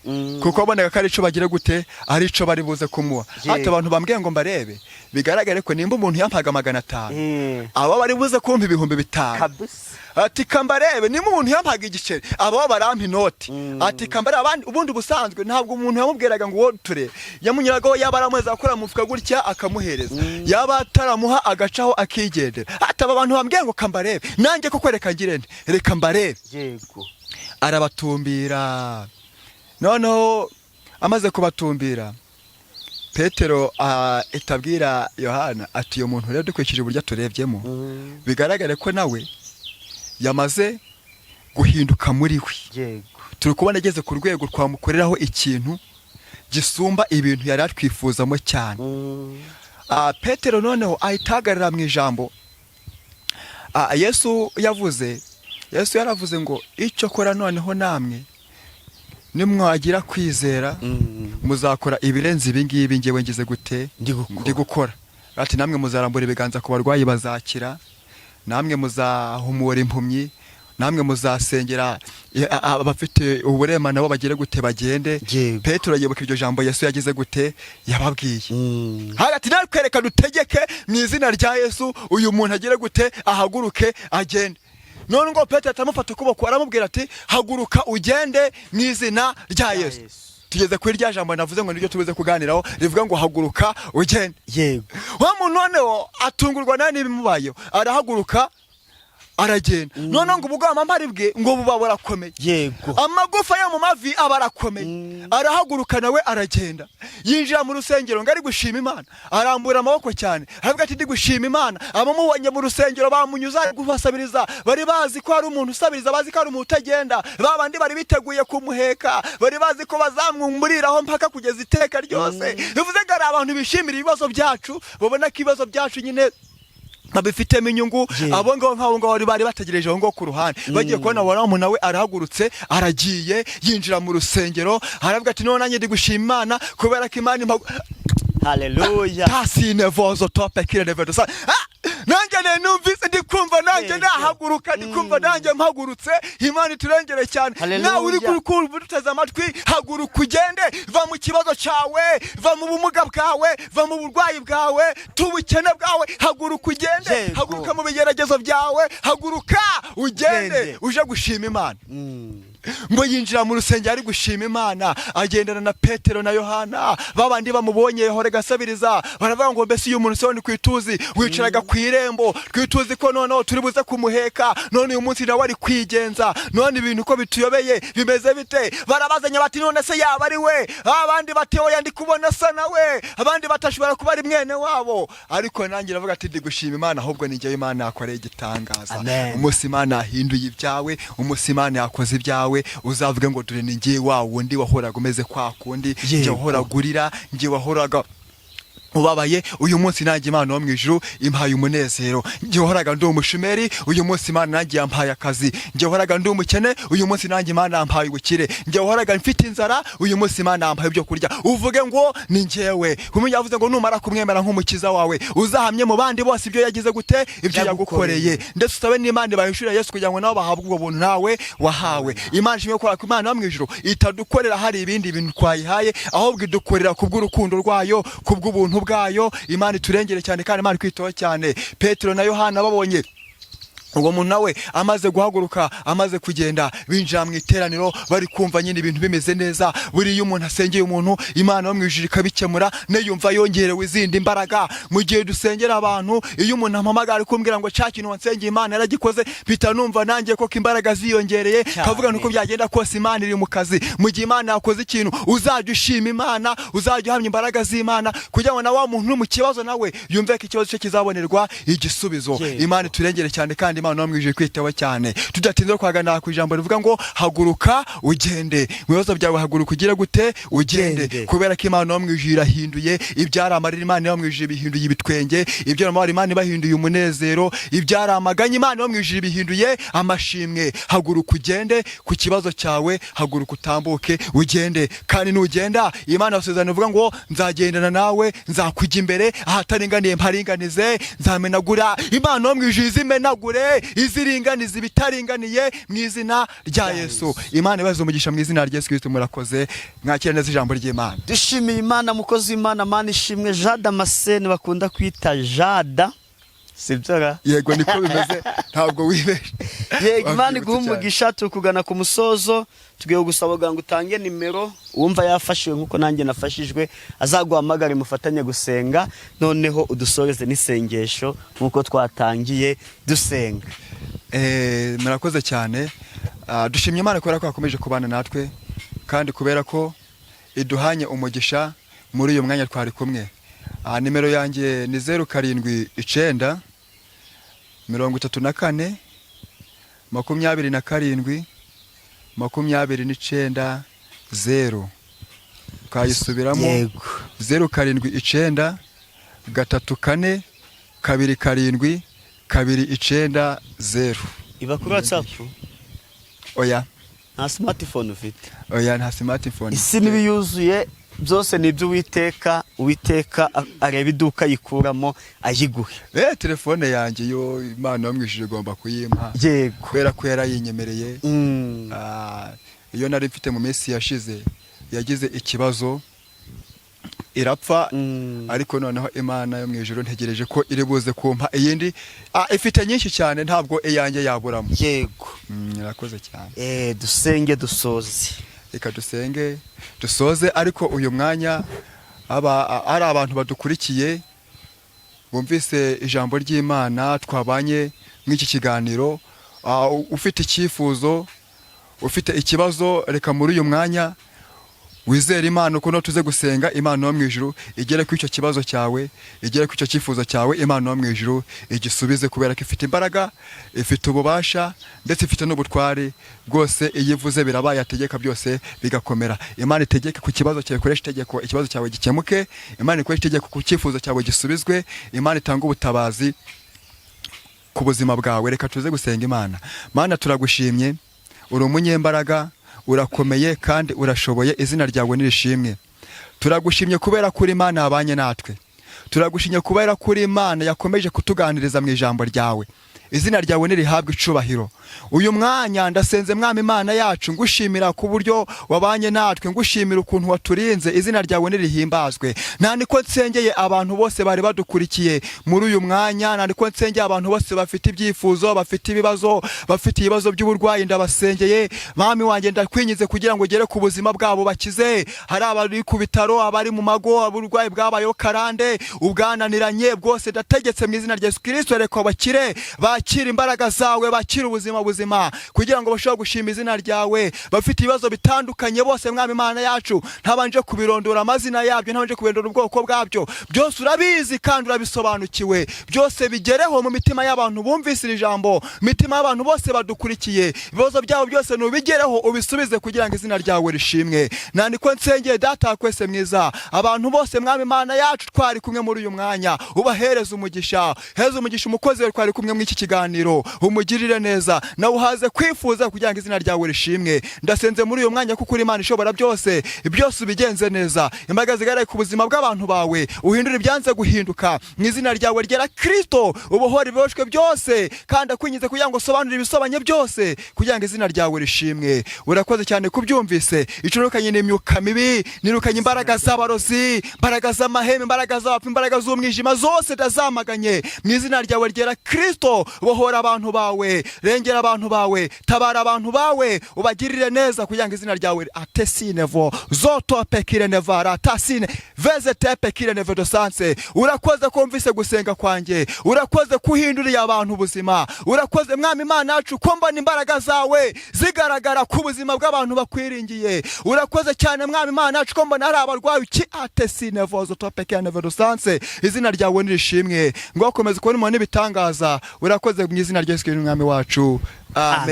kuko wabonaga ko ari ico bagira gute? Ari ico bari buze kumuha. Ati: abantu bambwiye ngo mbarebe, bigaragare ko nimba umuntu yampaga 500, aba bari buze kumpa 5000. Ati: kambarebe, nimba umuntu yampaga igiceri, aba barampa inoti. Ati: kambarebe abandi. Ubundi ubusanzwe ntabwo umuntu yamubwiraga ngo uwo turebe, yamunyuragaho, yaba aramuheza akora mu mufuka gutya akamuhereza, yaba ataramuha agacaho akigendera. Ati: aba bantu bambwiye ngo kambarebe, nanjye koko reka ngire nte? Reka mbarebe. Arabatumbira. Noneho amaze kubatumbira, Petero itabwira Yohana ati: uyu muntu rero dukurikije uburyo aturebyemo, bigaragare ko nawe yamaze guhinduka muri we. Turi kubona ageze ku rwego twamukoreraho ikintu gisumba ibintu yari atwifuzamo cyane. Petero noneho ahita ahagarara mu ijambo Yesu yavuze. Yesu yaravuze ngo: icyo kora noneho namwe nimwagira kwizera, muzakora ibirenze ibi ngibi ngewe ngize gute? Ndi gukora. Ndi gukora. Ati: namwe muzarambura ibiganza ku barwayi bazakira, namwe muzahumura impumyi, namwe muzasengera abafite uburema nabo bagire gute? Bagende. Petero yibuka iryo jambo Yesu yagize gute? Yababwiye. Hagati natwe reka dutegeke mu izina rya Yesu, uyu muntu agire gute? Ahaguruke agende. None ngo Petero atamufata ukuboko, aramubwira ati: haguruka ugende mu izina rya Yesu. Yesu. Tugeze kuri rya jambo navuze ngo niryo tubuze kuganiraho, rivuga ngo haguruka ugende. Wa muntu noneho atungurwa nawe n'ibimubayeho, arahaguruka aragenda. Noneho ngo ubugwamampari bwe ngo buba burakomeye, amagufa yo mu mavi aba arakomeye. Arahaguruka nawe aragenda, yinjira mu rusengero ngo ari gushima Imana, arambura amaboko cyane, aravuga ati: "Ndi gushima Imana." Abamubonye mu rusengero bamunyuza ari kubasabiriza, bari bazi ko hari umuntu usabiriza, bazi ko hari umuntu utagenda. Ba bandi bari biteguye kumuheka, bari bazi ko bazamwumuriraho mpaka kugeza iteka ryose. Bivuze ngo hari abantu bishimira ibibazo byacu, babona ko ibibazo byacu nyine babifitemo inyungu. Abo ngabo, nk'abo ngabo bari bategereje aho ngaho ku ruhande, bagiye kubona babona umuntu nawe arahagurutse aragiye, yinjira mu rusengero, aravuga ati: "None nanjye ndi gushima Imana kubera ko Imana impa." Haleluya. Tasine vozo tope kire revedo sa. Ah! Nanjye ne numvise ndi kumva nanjye nahaguruka, ndi kumva nanjye mpagurutse. Imana iturengere cyane. Haleluya. Nawe uri kuri kumva uduteze amatwi, haguruka ugende, va mu kibazo cyawe, va mu bumuga bwawe, va mu burwayi bwawe, tubukene bwawe, haguruka ugende. Haguruka mu bigeragezo byawe, haguruka ugende, Ugende. uje gushima Imana. Ngo yinjira mu rusengero ari gushima Imana, agendana na Petero na Yohana. Babandi bamubonye yahora asabiriza baravuga ngo: "Mbese uyu muntu se kwituzi wicaraga ku irembo, twituzi ko noneho turi buze kumuheka, none uyu munsi nawe ari kwigenza, none ibintu ko bituyobeye, bimeze bite?" Barabazanya bati: "None se yaba ari we?" Abandi bati: "Oya, ndi kubona asa nawe." Abandi batashobora kuba ari mwene wabo. Ariko nanjye ndavuga ati: "Ndi gushima Imana, ahubwo ni njyewe Imana yakoreye igitangaza." Amen. Umunsi Imana yahinduye ibyawe, umunsi Imana yakoze ibyawe, uzavuge ngo: "Dore ni njye wa wundi wahoraga umeze kwa kundi, njye wahoraga urira, njye wahoraga ubabaye, uyu munsi nanjye Imana yo mu ijuru impaye umunezero. Njye wahoraga ndi umushumeri, uyu munsi Imana nanjye yampaye akazi. Njye wahoraga ndi umukene, uyu munsi nanjye Imana yampaye ubukire. Njye wahoraga mfite inzara, uyu munsi Imana yampaye ibyo kurya." Uvuge ngo: "Ni njyewe." Kumenya yavuze ngo numara kumwemera nk'umukiza wawe, uzahamye mu bandi bose ibyo yagize gute, ibyo Yagukoreye. yagukoreye, ndetse usabe n'Imana ibahishurira Yesu kugira ngo nabo bahabwe ubwo buntu nawe wahawe. Imana ishimwe ko Imana yo mu ijuru itadukorera hari ibindi bintu twayihaye, ahubwo idukorera kubw'urukundo rwayo, kubw'ubuntu bwayo. Imana iturengere cyane kandi Imana ikwitaho cyane. Petero na Yohana babonye uwo muntu nawe amaze guhaguruka, amaze kugenda, binjira mu iteraniro bari kumva nyine ibintu bimeze neza. Buriya umuntu asengeye umuntu, Imana yo mu ijuru ikabikemura, niyumva yongerewe izindi mbaraga. Mu gihe dusengera abantu, iyo umuntu ampamagara ari kumbwira ngo: "Cya kintu wansengeye Imana yaragikoze," mpita numva nanjye koko imbaraga ziyongereye, kavuga nuko byagenda kose Imana iri mu kazi. Mu gihe Imana yakoze ikintu, uzajya ushima Imana, uzajya uhamya imbaraga z'Imana, kugira ngo na wa muntu uri mu kibazo nawe yumve ko ikibazo cye kizabonerwa igisubizo. Imana iturengere cyane kandi Imana yo mu ijuru kwitaho cyane. Tudatinze kwaganira ku ijambo rivuga ngo haguruka ugende mu bibazo byawe, haguruka ugire gute? Ugende. Ugende. Kubera ko Imana yo mu ijuru irahinduye ibyari amarira, Imana yo mu ijuru ibihinduye ibitwenge. Ibyo amabara, Imana ibahinduye umunezero. Ibyari amaganya, Imana yo mu ijuru ibihinduye amashimwe. Haguruka ugende ku kibazo cyawe, haguruka utambuke ugende. Kandi nugenda, Imana yasezerano ivuga ngo: "Nzagendana nawe, nzakujya imbere, ahataringaniye mparinganize, nzamenagura." Imana yo mu ijuru izimenagure, iziringanize ibitaringaniye mu izina rya Yesu. Imana ibaze umugisha mu izina rya Yesu Kristo. Murakoze, mwakira neza ijambo ry'Imana. Dushimiye Imana, mukozi w'Imana Mana ishimwe Jean Damascene bakunda kwita Jada, sibyo ra? Yego, niko bimeze, ntabwo wibeshe. Yego, Imana iguha Wabyibutse cyane. umugisha. Turi kugana ku musozo, tugiye gusaba ngo utange nimero, uwumva yafashijwe nk'uko nanjye nafashijwe azaguhamagare mufatanye gusenga, noneho udusoreze n'isengesho nk'uko twatangiye dusenga. Murakoze cyane. Dushimye Imana kubera ko yakomeje kubana natwe kandi kubera ko iduhanye umugisha muri uyu mwanya twari kumwe. Nimero yanjye ni 079 34 27 29 0. Twayisubiramo? Yego. 079 34 27 29 0. Iba kuri WhatsApp? Oya. Nta smartphone ufite? Oya, nta smartphone. Isi n'ibiyuzuye byose ni iby'Uwiteka. Uwiteka areba iduka ayikuramo ayiguhe. Telefone yanjye yo Imana yo mu ijuru igomba kuyimpa kubera ko yarayinyemereye. Iyo nari mfite mu minsi yashize yagize ikibazo irapfa, ariko noneho Imana yo mu ijuru ntegereje ko iri buze kumpa iyindi. Ifite nyinshi cyane, ntabwo iyanjye yaburamo. Irakoze cyane. Dusenge dusoze. Reka dusenge dusoze. Ariko uyu mwanya aba ari abantu badukurikiye bumvise ijambo ry'Imana twabanye mw'iki kiganiro, ufite icyifuzo, ufite ikibazo, reka muri uyu mwanya wizere Imana uko tuze gusenga Imana yo mu ijuru igere ku icyo kibazo cyawe, igere ku icyo cyifuzo cyawe. Imana yo mu ijuru igisubize, kubera ko ifite imbaraga, ifite ububasha, ndetse ifite n'ubutware bwose. Iyo ivuze birabaye, yategeka byose bigakomera. Imana itegeke ku kibazo cyawe, ikoreshe itegeko ikibazo cyawe gikemuke. Imana ikoreshe itegeko ku cyifuzo cyawe gisubizwe. Imana itanga ubutabazi ku buzima bwawe. Reka tuze gusenga Imana. Mana, turagushimye, uri umunyembaraga, urakomeye kandi urashoboye. Izina ryawe nirishimwe. Turagushimye kubera ko uri Imana yabanye natwe. Turagushimye kubera ko uri Imana yakomeje kutuganiriza mu ijambo ryawe. Izina ryawe nirihabwe icubahiro. Uyu mwanya ndasenze, Mwami Imana yacu, ngushimira ku buryo wabanye natwe, ngushimira ukuntu waturinze. Izina ryawe nirihimbazwe. Nta niko nsengeye abantu bose bari badukurikiye muri uyu mwanya, nta niko nsengeye abantu bose bafite ibyifuzo, bafite ibibazo, bafite ibibazo by'uburwayi. Ndabasengeye, Mwami wanjye, ndakwingize kugira ngo ugere ku buzima bwabo bakize. Hari abari ku bitaro, abari mu mago, uburwayi bwabayeho karande, ubwananiranye bwose, ndategetse mu izina rya Yesu Kristo, reka bakire, bakire imbaraga zawe, bakire ubuzima buzima, kugira ngo bashobore gushima izina ryawe. Bafite ibibazo bitandukanye bose, Mwami Imana yacu, ntabanje kubirondora amazina yabyo, ntabanje kubirondora ubwoko bwabyo, byose urabizi kandi urabisobanukiwe. Byose bigereho mu mitima y'abantu bumvise iri jambo, mu mitima y'abantu bose badukurikiye. Ibibazo byabo byose nubigereho, ubisubize, kugira ngo izina ryawe rishimwe. Nandiko nsengeye, Data wa twese mwiza, abantu bose, Mwami Imana yacu, twari kumwe muri uyu mwanya, ubahereze umugisha. Heza umugisha umukozi wawe twari kumwe muri iki kiganiro, umugirire neza, nawe uhaze kwifuza, kugira ngo izina ryawe rishimwe. Ndasenze muri uyu mwanya, kuko uri Imana ishobora byose, byose ubigenze neza. Imbaraga zigaragaye ku buzima bw'abantu bawe, uhindure ibyanze guhinduka mu izina ryawe ryera Kristo, ubohore ibiboshwe byose, kandi akwingize kugira ngo usobanure ibisobanye byose, kugira ngo izina ryawe rishimwe. Urakoze cyane kubyumvise. Icurukanye n'imyuka mibi, nirukanye imbaraga z'abarozi, imbaraga z'amahembe, imbaraga z'abapfu, imbaraga z'umwijima, zose ndazamaganye mu izina ryawe ryera Kristo. Bohora abantu bawe, rengera abantu bawe, tabara abantu bawe, ubagirire neza, kugira ngo izina ryawe atesinevo zoto pekire nevara tasine veze tepe kire neve dosanse. Urakoze ko wumvise gusenga kwanjye. Urakoze ko uhinduriye abantu ubuzima. Urakoze, Mwami Imana yacu, ko mbona imbaraga zawe zigaragara ku buzima bw'abantu bakwiringiye. Urakoze cyane, Mwami Imana yacu, ko mbona hari abarwayi uki atesinevo zoto pekire neve dosanse. Izina ryawe nirishimwe, ngo ukomeze kubona umuntu n'ibitangaza. Urakoze mu izina rya Yesu Kristo Umwami wacu, amen.